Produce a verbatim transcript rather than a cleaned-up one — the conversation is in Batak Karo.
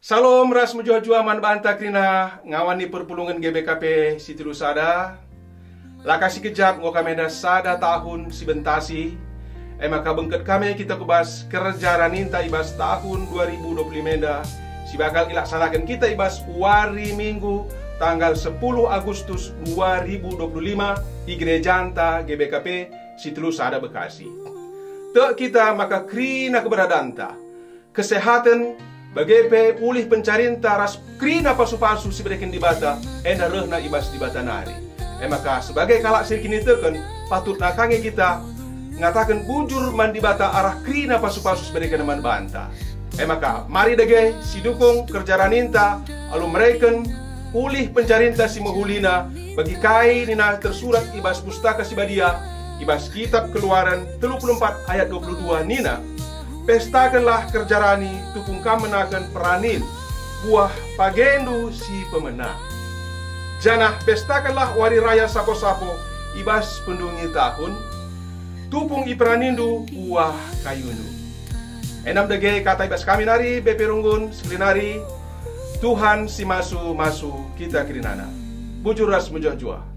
Salom ras mejuah-juah man banta kerina ngawan ni perpulungen G B K P si telu sada. La ka sikejap enggo kami enda sada tahun si bentasi. E maka bengket kami kita ku bas kerja raninta i bas tahun dua ribu dua puluh lima enda, si bakal ilaksanaken kita i bas wari Minggu tanggal sepuluh Agustus dua ribu dua puluh lima i gerejanta G B K P si telu sada Bekasi. Tek kita maka kerina keberadanta, kesehaten, bage pe ulih pencarinta ras kerina pasu-pasu si ibereken Dibata, enda rehna i bas Dibata nari. E maka, sebagai kalak si erkiniteken, patutna ka nge kita ngataken bujur man Dibata arah kerina pasu-pasu si iberekenNa man banta. E maka, mari dage sidukung kerja raninta alu mereken ulih pencarinta si mehulina, bagi kai nina tersurat i bas Pustaka Si Badia, i bas Kitab Keluaran telu puluh empat ayat dua puluh dua nina, "Pestakenlah kerja rani, tupung kam menaken peranin, buah pagendu si pemena. Janah pestakenlah wari raya sapo-sapo i bas pendungi tahun, tupung iperanindu buah kayundu." Enda me dage kata i bas kami nari, B P Runggun, sekali nari, Tuhan si masu-masu kita kerinana. Bujur ras mejuah-juah.